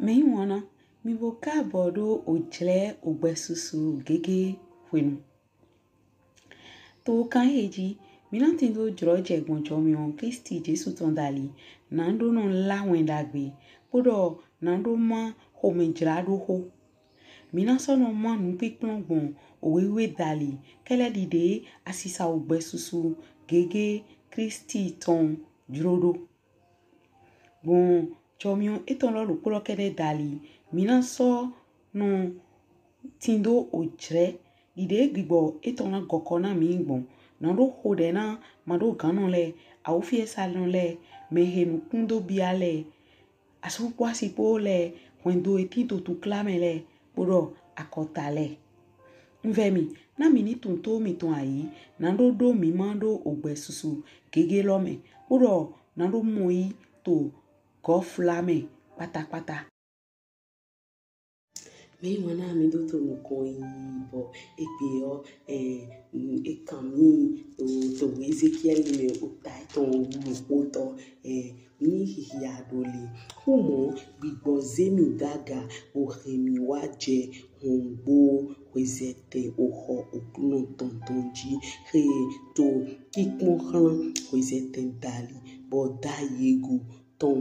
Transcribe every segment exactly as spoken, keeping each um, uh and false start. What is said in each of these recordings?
Mɛyiwanna, mì bo kaabɔ ɖo ojlɛ ogbɛsusu gege hwenu. To kan he ji, mí na tindo jlɔjɛ gbɔn jɔmiɔn Klisti Jesu tɔn dali, na ɖo nɔ la wɛn ɖagbe, kpoɖɔ na ɖo ma xomɛjlaɖoxo. Mí na sɔ nɔ ma nupinplɔn gbɔn owewe dali, kɛlɛ ɖiɖe asisa ogbɛsusu gege Klisti tɔn jlo ɖo. Gbɔn jɔmiɔn etɔn lɔ ɖokpo lɔ kɛɖɛ dali, mí na sɔ nɔ tindo ojlɛ ɖiɖe gbigbɔ etɔn na gɔkɔ na mí gbɔn. Na ɖo xoɖɛ na maɖoganɔ lɛ, awufiɛsanɔ lɛ, mɛhe nukun do bia lɛ, asu kpo asi kpo lɛ, hwɛndo he tin to tukla mɛ lɛ, kpoɖɔ akɔta lɛ. Un vɛ mì, na mì ni tunwun to mìtɔn ayi, na ɖo ɖo mí ma ɖo ogbɛsusu gege lɔ mɛ, kpoɖɔ na ɖo mɔyi to gɔfla mɛ kpatakpata. Mɛyiwanna, mí ɖo to nukɔn yi bɔ egbe ɔ, ɛ, e kan mí to, to Ezekiɛli mɛ ota etɔn wu ɖokpotɔ, ɛ, mí hihia ɖo le. Xumɔ, gbigbɔ ze mì daga, bo hɛn mì wa jɛ hɔngbo hwezɛtɛ oxɔ Oklunɔ tɔn tɔn ji, he to kikpɔn xlan hwezɛtɛ dali, bɔ da yego tɔn,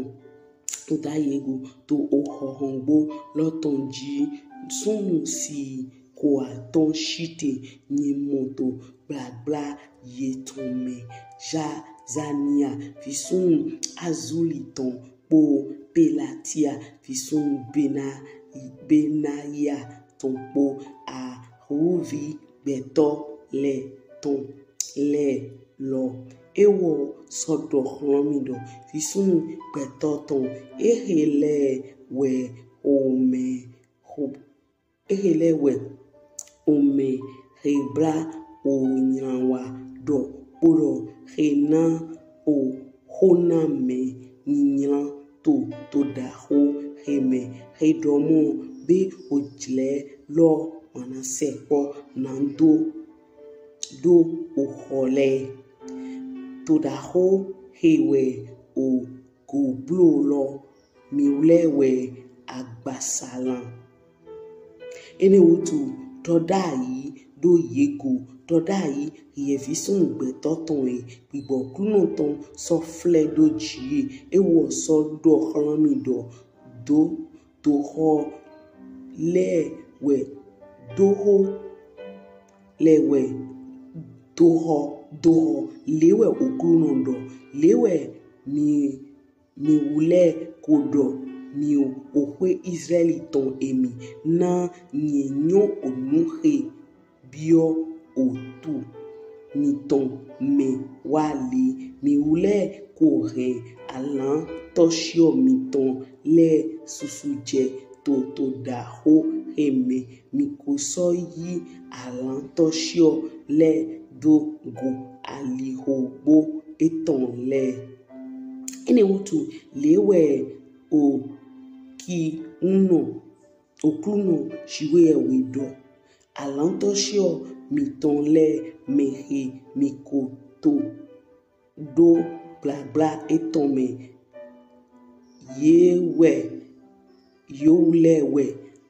da yego to oxɔ hɔngbo lɔ tɔn ji. Sunnu si ko atɔn shite, nyi mɔ to gblagbla yetɔn mɛ. Zazania visunnu Azuli tɔn kpo Pelatia visunnu Bena, Benaya tɔn kpo, ahuvi gbɛtɔ lɛ tɔn lɛ lɔ. Ewɔ sɔ ɖɔ xlɔ mì ɖɔ, visunnu gbɛtɔ tɔn, ehe lɛ wɛ omɛ xo, ehe lɛ wɛ omɛ he bla onylan wa ɖɔ, kpoɖɔ he na oxo na mɛ nyinylan to, to ɖaxo he mɛ, he ɖɔ mɔ be ojlɛ lɔ ma na sɛkpɔ, na do ɖo oxɔ lɛ. To ɖaxo he wɛ ogo blo lɔ, mìwlɛ wɛ agbasalan. Enɛ wutu, ɖɔɖai ɖo yego, ɖɔɖai yɛ visunnu gbɛtɔ tɔn e, gbigbɔ Oklunɔ tɔn sɔ flɛ ɖo ji e. Ewɔ sɔ ɖɔ xlɔ mì ɖɔ, do, doxɔ lɛ wɛ, doxo lɛ wɛ, doxɔ, doxɔ le wɛ Oklunɔ ɖɔ, le wɛ mì, mìwlɛ ko ɖɔ, mì oxwe Izlaɛli tɔn emi, na nyɛ nyɔ onu he biɔ otu mìtɔn mɛ wa le. Mìwlɛ ko hɛn alantɔshiɔ mìtɔn lɛ susu jɛ to, to ɖaxo he mɛ. Mì ko sɔ yi alantɔshiɔ lɛ do go alixogbo etɔn lɛ. Enɛ wutu, le wɛ Oklunɔ, Oklunɔ Jiwheyɛwhe ɖɔ, alantɔshiɔ mìtɔn lɛ mɛ he mì ko to ɖo gblagbla etɔn mɛ, ye wɛ, yewlɛ wɛ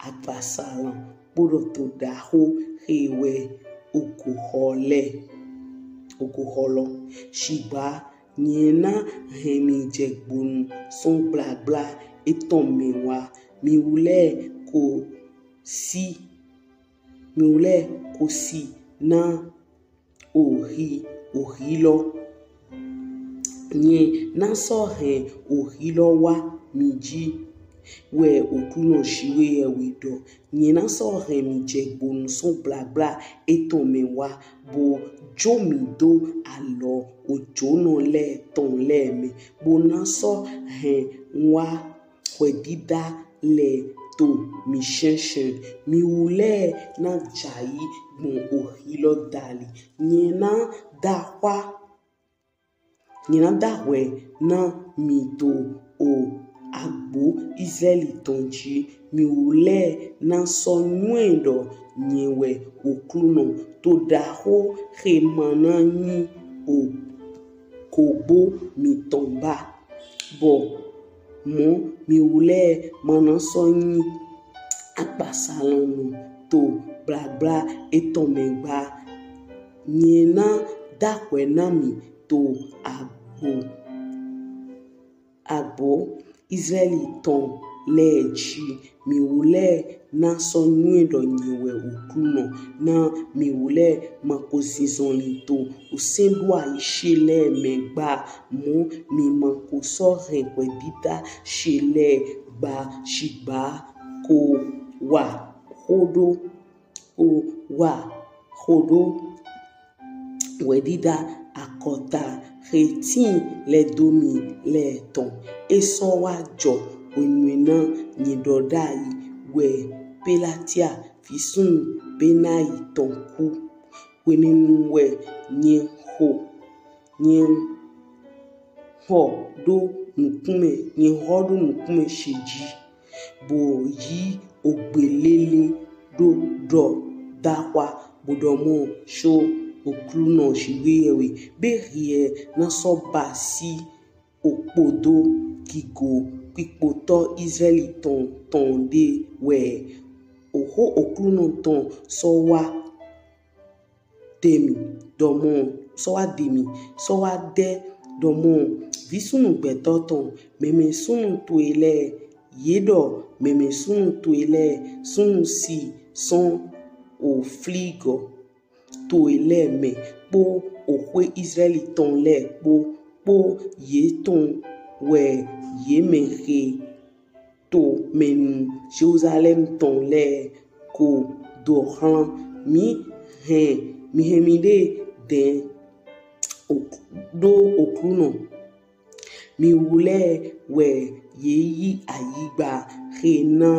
agbasalan, kpoɖɔ to ɖaxo he wɛ ogoxɔ lɛ, ogoxɔ lɔ. Shigba nyɛ na hɛn mì jɛ gbonu sɔn gblagbla etɔn mɛ wa, mìwlɛ ko si, mìwlɛ ko si na ohi, ohi lɔ. Nyɛ na sɔ hɛn ohi lɔ wa mì ji, wɛ Oklunɔ Jiwheyɛwhe ɖɔ. Nyɛ na sɔ hɛn mì jɛ gbonu sɔn gblagbla etɔn mɛ wa, bo jo mì do alɔ ojonɔ lɛ tɔn lɛ mɛ, bo na sɔ hɛn wa hwɛdida lɛ to mì shɛnshɛn. Mìwlɛ na jai gbɔn ohi lɔ dali. Nyɛ na da xwa, nyɛ na da hwɛ na mì to o agbo Izlaɛli tɔn ji. Mìwlɛ na sɔ nywɛ ɖɔ nyɛ wɛ Oklunɔ, to ɖaxo he ma na nyi o kogbo mìtɔn ba, bɔ mɔ miwlɛ ma na sɔ nyi akpasalanɔ to gblagbla etɔn mɛ gba. Nyɛ na dahwɛ na mi to agbo agbo Izraɛli tɔn lɛ ji. Miwlɛ na sɔ nywɛ dɔ nyɛ wɛ Oklunɔ. Na miwlɛ ma ko zinzɔnlin to osɛn ɖo ayi she lɛ mɛ gba, mɔ mi ma ko sɔ hɛn hwɛdida she lɛ gba, shigba ko wa xoɖo ko wa xoɖo hwɛdida akɔta xe tin lɛ do mi lɛ tɔn. E sɔ wa jɔ hwenue na nyɛ dɔ ɖai wɛ Pelatia visunnu Benai tɔn ku. Hwenɛnu wɛ nyɛ xo nyɛ xɔ ɖo nukunmɛ nyɛ xɔ ɖo nukunmɛ she ji, bo yi ogbe lele ɖo ɖɔ daxwa bo ɖɔ mɔ, sho Oklunɔ Jiwheyɛwhe, be hiɛ na sɔ basi okpodo gigo kpikpotɔ Izraɛli tɔn tɔn ɖe wɛ. Oxo Oklunɔ tɔn sɔ wa de mi ɖɔ mɔ, sɔ wa de mi sɔ wa de ɖɔ mɔ, visunnu gbɛtɔ tɔn, mɛmɛsunnu towe lɛ, ye ɖɔ mɛmɛsunnu towe lɛ, sunnu si sɔn ofligɔ towe lɛ mɛ kpo oxwe Izraɛli tɔn lɛ kpo, kpo ye tɔn wɛ ye mɛ xe to mɛnu Jerusalɛm tɔn lɛ ko do xlan. Mi hɛn mi hɛn mi ɖe dɛn ɖo Oklunɔ. Miwlɛ wɛ ye yi ayigba xe na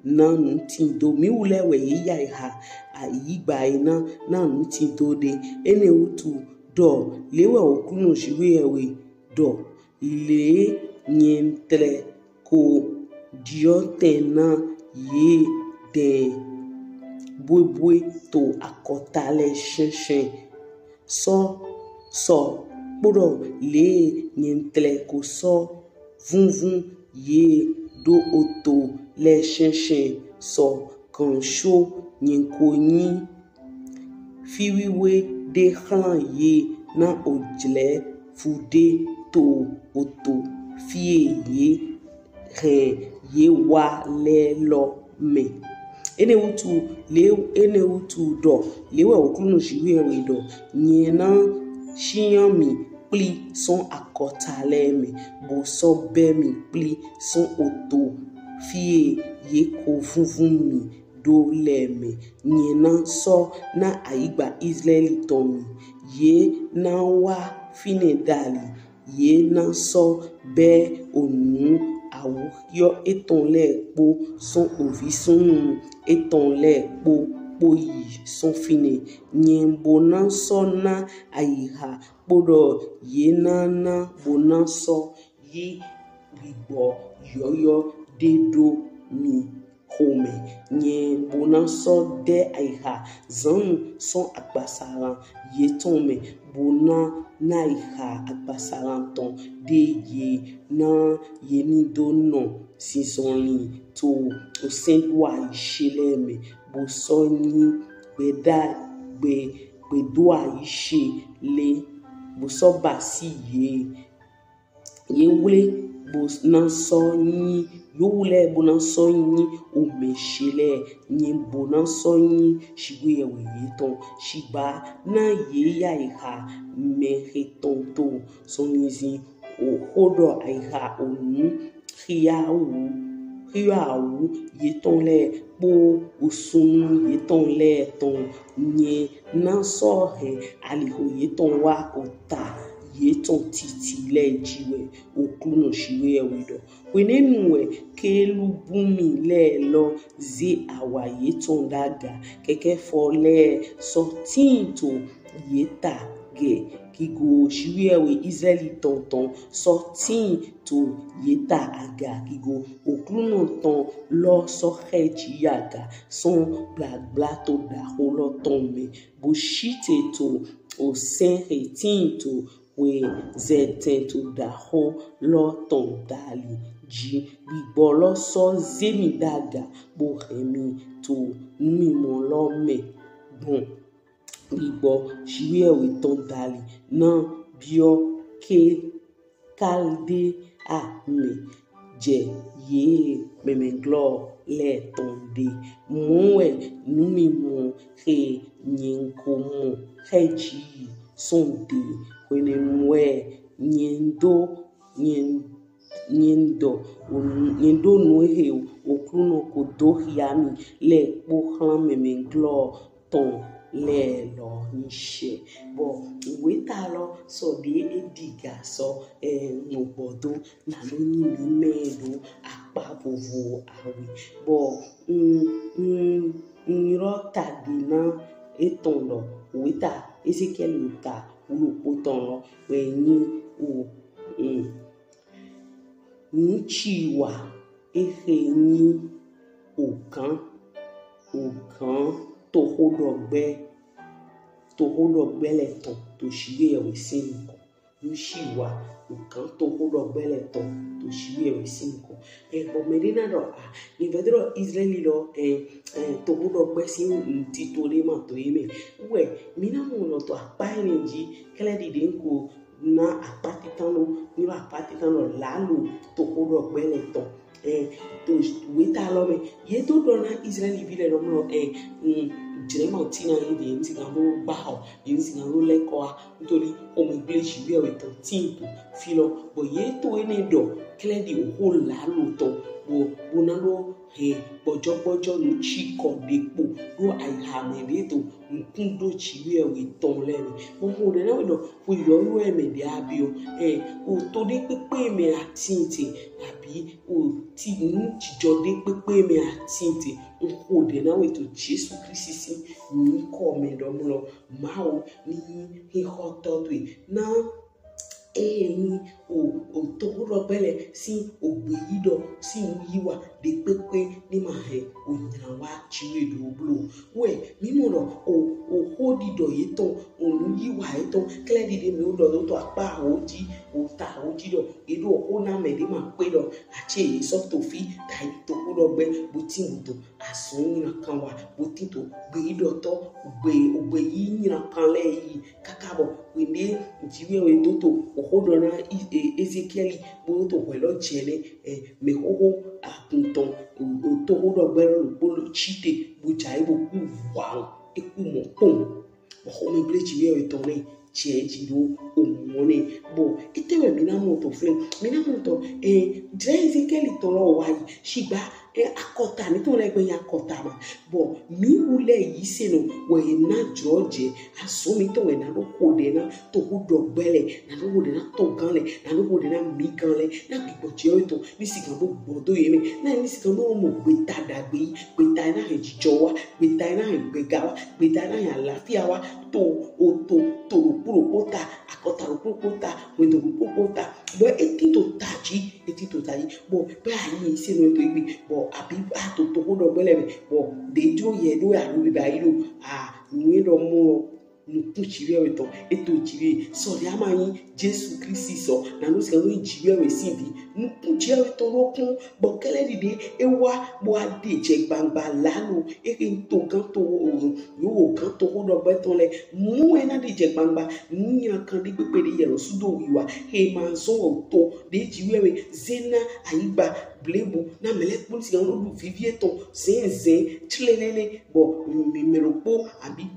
na nutindo. Miwlɛ wɛ ye yi ayixa ayigba e na na nutindo ɖe. Enɛ wutu ɖɔ le wɛ Oklunɔ Jiwheyɛwhe ɖɔ, le nyɛ tlɛ ko diɔ tɛn na ye dɛn bwebwe to akɔta lɛ shɛnshɛn sɔ sɔ kpoɖɔ le nyɛ tlɛ ko sɔ vunvun ye ɖo oto lɛ shɛnshɛn sɔ gan sho nyɛ ko nyi fiwiwe ɖe xlan ye na ojlɛ fuɖe to oto fie ye hɛn ye wa lɛ lɔ mɛ. Enɛ wutu le enɛ wutu ɖɔ le wɛ Oklunɔ Jiwheyɛwhe ɖɔ, nyɛ na shiyan mi kpli sɔn akɔta lɛ mɛ, bo sɔ bɛ mi kpli sɔn oto fie ye ko vunvun mi ɖo lɛ mɛ. Nyɛ na sɔ na ayigba Izlaɛli tɔn mi. Ye na wa finɛ dali. Ye na sɔ bɛ onu awuxiɔ etɔn lɛ kpo sɔn ovi sunnu etɔn lɛ kpo kpo yi sɔn finɛ. Nyɛ bo na sɔ na ayixa kpoɖɔ ye na na bo na sɔ yi gbigbɔ yɔyɔ ɖe ɖo mi xomɛ. Nyɛ bo na sɔ de ayixa zannu sɔn agbasalan yetɔn mɛ, bo na na ayixa agbasalan tɔn ɖe ye na ye ni do nɔ zinzɔnlin to osɛn ɖo ayi she lɛ mɛ, bo sɔ nyi gbɛda gbɛ gbɛdo ayi she lɛ, bo sɔ basi ye. Ye wle bo na sɔ nyi, yo wle bo na sɔ nyi omɛ she lɛ, nyɛ bo na sɔ nyi Jiwheyɛwhe yetɔn. Shigba na ye yi ayixa mɛxe tɔn to sɔnyizin oxo ɖɔ ayixa onu xiawu xiawu yetɔn lɛ kpo osunnu yetɔn lɛ tɔn. Nyɛ na sɔ hɛn alixo yetɔn wa ota yetɔn titi lɛ ji wɛ Oklunɔ Jiwheyɛwhe ɖɔ. Hwenɛnu wɛ kelubumi lɛ lɔ ze awa yetɔn ɖaga, kɛkɛfɔ lɛ sɔ tin to ye ta gɛ gigo Jiwheyɛwhe Izlaɛli tɔn tɔn sɔ tin to ye ta aga gigo Oklunɔ tɔn lɔ sɔ xɛ ji yi aga sɔn gblagbla to ɖaxo lɔ tɔn mɛ, bo shite to osɛn xe tin to xwe zɛtɛn to ɖaxo lɔ tɔn dali ji, gbigbɔ lɔ sɔ ze mi ɖaga bo hɛn mi to numimɔ lɔ mɛ gbɔn gbigbɔ Jiwheyɛwhe tɔn dali na biɔ ke Kaldea mɛ jɛ ye mɛmɛglɔ lɛ tɔn ɖe. Mɔ wɛ numimɔ he nyɛn ko mɔ he ji sɔn ɖe. Hwenɛnu wɛ nyɛn do nyɛn nyɛn dɔ nyɛn ɖo nu he Oklunɔ ko do hia mi lɛ kpo hlan mɛmɛglɔ tɔn lɛ lɔ ni shɛ. Bɔ weta lɔ sɔ ɖe e ɖiga sɔ ɛ ŋgbɔ do na ɖo nyi mi mɛ ɖo akpa vovo awe. Bɔ un un un yrɔ ta ɖe na etɔn lɔ weta Ezekiɛli ta wulukpo tɔn lɔ wɛ nyi o un Nuciwa ehe nyi ogan ogan toxoɖɔgbɛ toxoɖɔgbɛ lɛ tɔn to Jiwheyɛwhe sin nukɔn. Nuciwa ogan toxoɖɔgbɛ lɛ tɔn to Jiwheyɛwhe sin nukɔn. Ɛ bɔ mɛɖe na ɖɔ a ni vɛ ɖɔ Izraɛli lɔ ɛ ɛ toxoɖɔgbɛ sin ŋtito ɖe ma to ye mɛ. Wɛ mi na mɔ lɔ to akpa enɛ ji kɛlɛ ɖiɖe ko na akpa titan lɔ ni ɖo akpa titan lɔ lalo toxoɖɔgbɛ lɛ tɔn ɛ to weta lɔ mɛ ye do ɖɔ na Izraɛli vi lɛ lɔ mlɔ ɛ un jrɛ ma ti na ye de n ti na ɖo gba o ye n ti na ɖo lɛ kɔ a nítorí xomɛgble Jiwheyɛwhe tɔn tin to fi lɔ bɔ ye to enɛ ɖɔ kɛlɛ ɖi oxo lalo tɔn bɔ bo na ɖo hɛn gbɔjɔgbɔjɔ nu ci kɔ ɖe kpo ɖo ayiha mɛ ɖe to nukun ɖo Jiwheyɛwhe tɔn lɛ mɛ. Mo xo ɖe na we ɖɔ xo yɔyɔ mɛ ɖe a biɔ ɛ o to ɖe kpekpe mɛ a tin te abi o ti nu jijɔ ɖe kpekpe mɛ a tin te. N xo ɖe na we to Jesu Kristi sin nukɔn mɛ ɖɔ mlɔ Mawu ni xixɔtɔ towe na Eye nyi o o toxoɖɔgbɛ lɛ sin ogbe yi ɖɔ sin nu yi wa ɖe kpekpe ni ma hɛn o nyina wa Jiwheyɛwhe ɖo blo. Wɛ mi mɔ ɖɔ o o xo ɖiɖɔ yetɔn o nu yi wa yetɔn kɛlɛ ɖiɖe mi wo ɖɔ ɖo to akpa awo ji o ta awo ji ɖɔ e ɖo xo na mɛ ɖe ma kpe ɖɔ atse ye sɔ to fi ta yi toxoɖɔgbɛ bo tin bo to azɔn nyina kan wa bo tin to gbe yi ɖɔ tɔ gbe ogbe yi nyina kan lɛ yi kaka bɔ wende Jiwheyɛwhe do to oxo ɖɔ na Ezekiɛli bo to hwɛ lɔ jɛ nɛ mɛxoxo akuntɔn toxoɖɔgbɛ lɔ ɖokpo lɔ ci te bo ja yi bo ku wawu e ku mɔ kpɔn bɔ xomɛgble Jiwheyɛwhe tɔn nɛ jɛ ji ɖo omɔ nɛ bɔ ete wɛ mi na mɔ tɔ flɛ mi na mɔ tɔ jɛ Ezekiɛli tɔn lɔ wa yi shigba ɛ akɔta mi tɔn lɛ gbɛ nya akɔta ma bɔ mi wu lɛ yi se nɔ wɛ na jɔ jɛ azɔn mi tɔn wɛ na ɖo xo ɖe na toxoɖɔgbɛ lɛ na ɖo xo ɖe na tɔgan lɛ na ɖo xo ɖe na migan lɛ na gbigbɔ jɛ wɛ tɔn ni sigan bo gbɔ do ye mɛ na ni sigan bo mɔ gbeta ɖagbe yi gbeta na hɛn jijɔ wa gbeta na hɛn gbega wa gbeta na hɛn alafia wa to o to to ɖokpo ɖokpo ta akɔta ɖokpo ɖokpo ta hwɛndo ɖokpo ɖokpo ta bɔ eti to ta ji eti to ta ji bɔ bɛ ayi se nɔ to igbe bɔ abi ato toxoɖɔgbɛ lɛ mɛ bɔ ɖe jɔ yɛ ɖo ya ɖo bi ba yi ɖo a nu e ɖɔ mɔ nukun Jiwheyɛwhe tɔn eto Jiwheyɛwhe sɔ ɖe ama nyi Jesu Kristi sɔ nanu sɛ nyi Jiwheyɛwhe sin vi nukun Jiwheyɛwhe tɔn ɖo kún bɔ kɛlɛ ɖiɖe e wa bɔ a ɖe jɛ gbangba lalo e ke to gan to o yo wo gan toxoɖɔgbɛ tɔn lɛ mu e na ɖe jɛ gbangba nu nyina kan ɖe kpekpe ɖe yɛ lɔ su do wiwa he ma zɔn o to ɖe Jiwheyɛwhe ze na ayigba blebu na mɛ lɛ kpɔn si gan ɖo ɖu vivi etɔn zɛnzɛn tslelele bɔ mi mɛ ɖokpo abi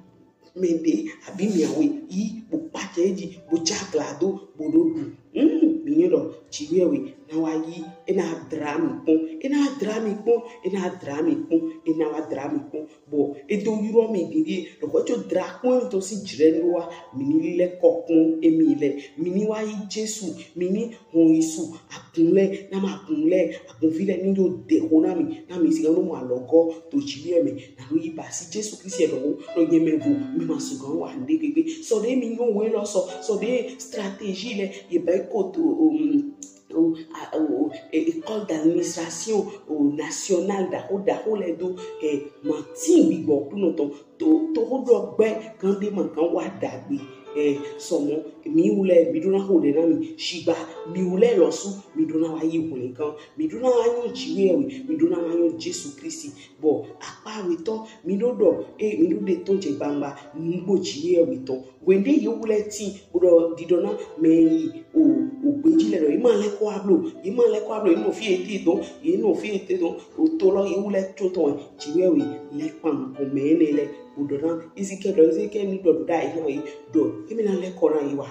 mɛ ɖe abi miawe yi bo kpacɛ ji bo ja gla do bo ɖo ɖu. Mm, mi nyɛ lɔ Jiwheyɛwhe na wa yi e na dra mi kpɔn e na dra mi kpɔn e na dra mi kpɔn e na wa dra mi kpɔn bɔ e do yrɔ mi ɖiɖi lɔkɔ tso dra kpɔn e to si jrɛ ɖo wa mi ni lɛ kɔ kpɔn emi lɛ mi ni wa yi Jesu mi ni hɔn Yesu agun lɛ na ma agun lɛ agunvi lɛ ni do de xo na mi na mi si gan no mo alɔgɔ to Jiwheyɛwhe mɛ na no yi ba si Jesu Kristi lɔ wo lɔ nyɛ mɛ vo mi ma su gan wa nde gbegbe sɔ ɖe mi nyɔ wo lɔ sɔ sɔ ɖe stratégie lɛ ye ba ko to um, o a- o e- école d'administration o nationale ɖaxo ɖaxo lɛ do e ma tin gbigbɔ kunɔ tɔn to to xo ɖɔ gbɛ gan ɖe ma gan wa dagbe e sɔmɔ mi wu lɛ mi ɖo na xo ɖɛ na mi shigba mi wu lɛ lɔsu mi ɖo na wa yi hwlɛngan mi ɖo na wa nyɔ Jiwheyɛwhe mi ɖo na wa nyɔ Jesu Kristi bɔ akpa awetɔ mi ɖo ɖɔ e mi ɖo ɖe tɔn jɛ gbangba nugbo Jiwheyɛwhe tɔn Wende yewu lɛ tin o ɖɔ ɖiɖɔ na mɛ yi o o gbeji lɛ ɖɔ yi ma lɛ kɔ ablo yi ma lɛ kɔ ablo yi nɔ fi ete dɔn yi nɔ fi ete dɔn o to lɔ yewu lɛ tso tɔn Jiwheyɛwhe lɛ kpan o mɛ ne lɛ o ɖɔ na Ezekiel ɖɔ Ezekiel ni ɖɔ ɖo ɖa yi na yi ɖɔ emi na lɛ kɔ na yi wa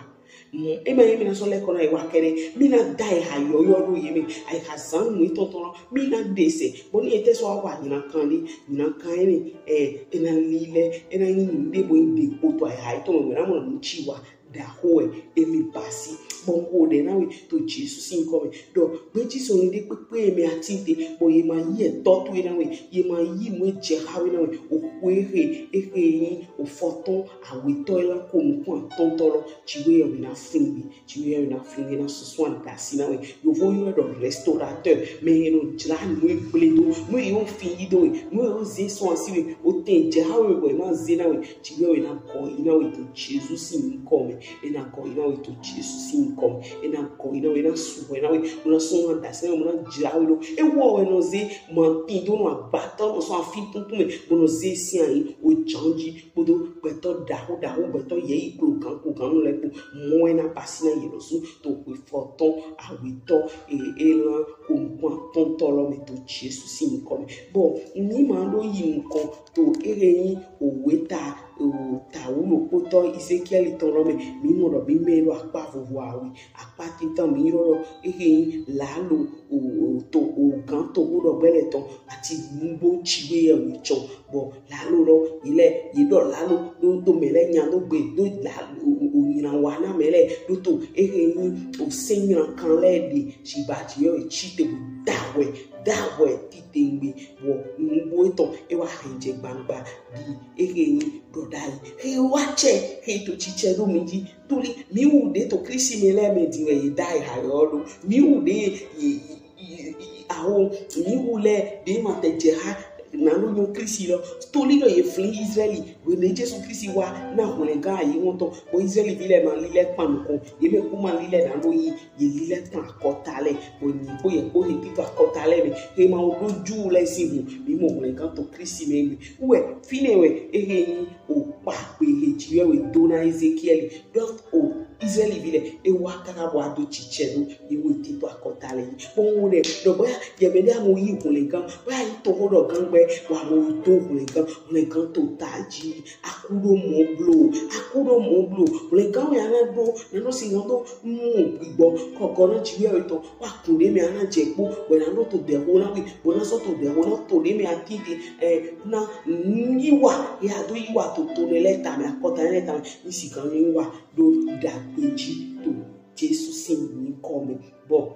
ema emi na sɔ lɛ kɔ na yi wa kɛɖɛ mi na da yi ha yɔyɔ ɖo yi mi ayi ha zan nu tɔntɔn lɔ mi na de se bɔ ni ete sɔ wa nyina kan ɖi nyina kan yi ni ɛ ena li lɛ ena yi nu ɖe bo yi de kpoto ayi ha yi tɔn mɛ na mɔ nu tsi wa ɖaxo ɛ emi basi bɔn wo ɖe na we to Jesu sin ŋkɔ mɛ ɖɔ gbeji sɔ nu ɖe kpekpe emi ati te bɔn ye ma yi etɔ to ye na we ye ma yi nu edze xa we na we o xo exe exe yi o fɔtɔn awetɔ yi la ko nukun atɔntɔ lɔ Jiwheyɛwhe na fin mi Jiwheyɛwhe na fin mi na susu adasi na we yovo yi wɛ ɖɔ restaurateur mɛ ye nɔ dzra nu egble do nu yi wo fin yi do we nu yi wo ze sɔn asi we o tɛn dze xa we wɛ ma ze na we Jiwheyɛwhe na gɔ yi na we to Jesu sin ŋkɔ mɛ ena gɔ yi na we to Jesu sin ŋkɔ mɛ ena gɔ yi na we ena su wɛ na we mo na sɔn adasi na we mo na dzra we ɖo ewɔ wɛ nɔ ze ma tin do nɔ agbatɔ nɔ sɔn afi tuntun mɛ mo nɔ ze sin ayi o janji kpodo gbɛtɔ ɖaxo ɖaxo gbɛtɔ yɛ yi klo gan ko gan nu lɛ kpo mɔ ena basi na yi lɔsu to xwe fɔtɔn awetɔ e elan ko nukun atɔntɔ lɔ mɛ to Jesu sin ŋkɔ mɛ bɔn mi ma ɖo yi nukɔn to ehe nyi owe ta o ta wu ɖokpotɔ Ezekiel tɔn lɔ mɛ mi mɔ ɖɔ mi mɛ ɖo akpa vovo awe akpa tintan mi yrɔ ɖɔ ehe nyi lalo o o to o gan to wo ɖɔ gbɛ lɛ tɔn ati nugbo Jiwheyɛwhe tsɔ bɔ lalo lɔ yi lɛ yi ɖɔ lalo ɖo do mɛ lɛ nya do gbe do lalo o o nyina wa na mɛ lɛ ɖo to ehe nyi o se nyina kan lɛ ɖe si ba ti yɔ etsi te bo da wɛ da wɛ tite ŋgbe wɔ nugbo etɔn ewa hɛn dze gbangba ɖi ehe nyi ɖɔ ɖa yi he wa tsɛ he to tsitsɛ ɖo mi dzi tuli mi wu ɖe to Kristi mɛ lɛ mɛ di wɛ yi da yi ha yɔ ɖo mi wu ɖe yi yi yi yi awo mi wu lɛ ɖe ma te dze ha nanu nyo Kristi lɔ toli lɔ ye fli Israeli wene Jesu Kristi wa na hwlɛngan ayi ŋutɔ bɔ Israeli vi lɛ ma li lɛ kpan nukɔn ye mɛ ku ma li lɛ nanu yi ye li lɛ kpan akɔta lɛ bɔ nyi kpo ye kpo he tito akɔta lɛ mɛ he ma wo ɖo ju lɛ si hu mi mɔ hwlɛngan to Kristi mɛ mi wɛ fi nɛ wɛ ehe nyi o kpa gbe he Jiwheyɛwhe do na Ezekiel donc o Israeli vi lɛ ewa kaka bɔ ado tsitsɛ do ewo tito akɔta lɛ yi kpɔn wo lɛ dɔ bɔ ya yɛ mɛ ɖe amo yi hwlɛngan bɔ ya yi to ho dɔ gan gbɛ wa mo yi to hwlɛngan hwlɛngan to ta ji aku ɖo mɔ blo aku ɖo mɔ blo hwlɛngan ya na ɖo na ɖo si na ɖo mu gbigbɔ kɔkɔ na Jiwheyɛwhe tɔ wa kun ɖe mɛ ana dze kpo wɛ na ɖo to dɛ ho na wi wɛ na sɔ to dɛ ho na to ɖe mɛ ati te ɛ na yiwa ya do yiwa to to ne lɛ tame akɔta ne lɛ tame ni si kan yiwa ɖo ɖagbe ji to Jesu sin ŋkɔ mɛ bɔ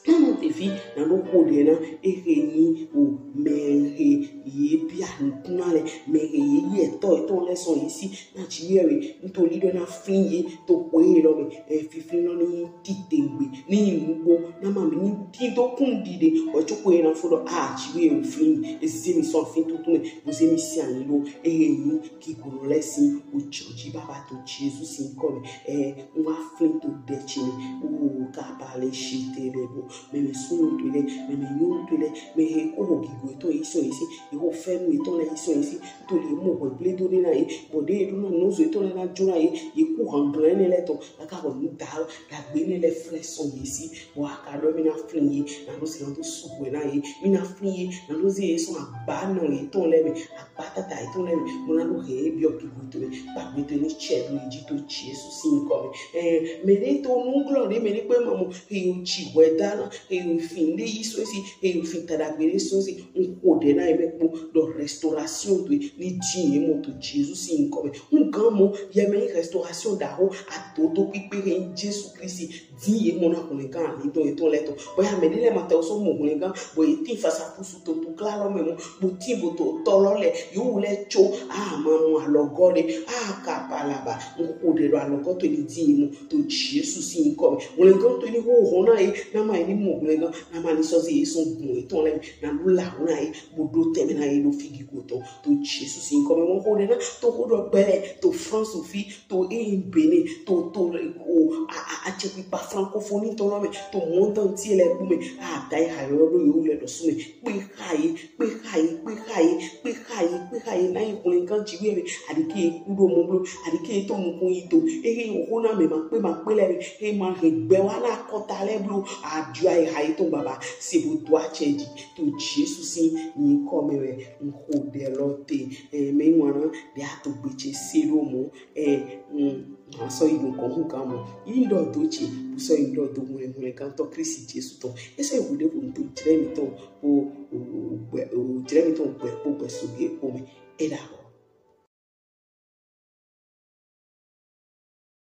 nanu tefi nanu xo ɖe na ehe nyi o mɛ he ye bia nukun na lɛ mɛ he ye yi etɔ etɔ lɛ sɔ ye si na Jiwheyɛwhe ŋutɔ li ɖɔ na fli ye to xwe lɔ mɛ ɛ fifli lɔ ni tite gbe ni nugbo na ma mi ni ti do kun ɖiɖe wɛ tso xwe na fo ɖɔ a Jiwheyɛwhe fli mi eze mi sɔ afi tuntun mɛ bo ze mi si anyi ɖo ehe nyi Kigunɔ lɛ si o jɔji baba to Jesu sin ŋkɔ mɛ ɛ n wa flin to ɖe tsi mɛ o kaba le si te le bo mɛ mɛ sunu to lɛ mɛ mɛ nyɔnu to lɛ mɛ he ko ho gigo etɔ yi sɔ yi si yi ho fɛnu etɔ lɛ yi sɔ yi si to le mo ho ble do de na yi bɔ de do na nɔzo etɔ lɛ na jo na yi yi ko han gblɛ ne lɛ tɔ kaka bɔ nu da dagbe ne lɛ flɛ sɔ yi si Bɔ aka ɖɔ mi na flin ye, na ɖo si na do sugbɔ na ye, mi na flin ye, na ɖo zi ye sɔ agba nɔ ye tɔn lɛ mɛ, agba tata ye tɔn lɛ mɛ, mo na ɖo he ye biɔ kibu to mɛ, kpagbe to ni tsɛ ɖo ye ji to Jesu sin ŋkɔ mɛ. Ɛɛ, mɛ ɖe to nu glɔ ɖe mɛ ɖe kpe ma mo, he yo tsi wɛ da na, Eyo fin ɖe yi sɔn si, eyo fin taɖagbe ɖe sɔn si, n xo ɖɛ na ye mɛ kpo ɖɔ restauration to ni din ye mɔ to Jesu sin nyikɔ mɛ. N gan mɔ ye mɛ yi restauration ɖaho adodo kpikpe he Jesu Kristi din ye mɔ na hwlɛngan ali dɔn etɔn lɛ tɔn. Bɔ ya mɛ ɖe lɛ ma tɛ sɔ mɔ hwlɛngan bɔ ye tin fasa kusu to to kla lɔ mɛ mɔ bo tin bo to tɔ lɔ lɛ yewu lɛ tso a ma mɔ alɔgɔ ɖe a ka palaba n xo ɖɛ ɖɔ alɔgɔ to ni din ye mɔ to Jesu sin nyikɔ mɛ. Hwlɛngan to ni ho hɔn na ye na ma ye ni mɔ hwlɛngan na ma ni sɔ ze ye sɔn gbɔn etɔn lɛ mɛ na ɖo la ho na ye bo ɖo tɛmɛ na ye ɖo figi go tɔn to Jesu sin nyikɔ mɛ. Mɔ xo ɖɛ na to xo ɖɔ gbɛ lɛ to France fi to eyin Benin to to o a a acɛkpikpa francophonie tɔn lɔ mɛ to monde entier lɛ kpo mɛ a da ye hayɔ ɖo yewu lɛ ɖɔ su mɛ kpe xa ye kpe xa ye kpe xa ye kpe xa ye kpe xa ye na yi hwlɛngan ji wɛ mɛ aɖike ye ku ɖo mɔ blo aɖike ye to nukun yi to ehe wo xo na mɛ ma kpe ma kpe lɛ mɛ he ma he gbɛ wa na kɔta lɛ blo aɖua ye ha ye to baba se bo do acɛ ji to Jesu sin nyikɔ mɛ wɛ n xo ɖɛ lɔ te. Ɛ mɛ ŋwana ɖe ato gbetse se ɖo mɔ ɛ n asɔ yi nukɔn hu gan mɔ yi ŋdɔ do tse sɔ yi ŋdɔ do ŋlɛ ŋlɛ gantɔ Kristi Jesu tɔn esɔ yi ŋu ɖe ŋu to jrɛ mi tɔn o o o gbɛ o jrɛ mi tɔn gbɛ kpo gbɛ soge kpo mɛ. Eda.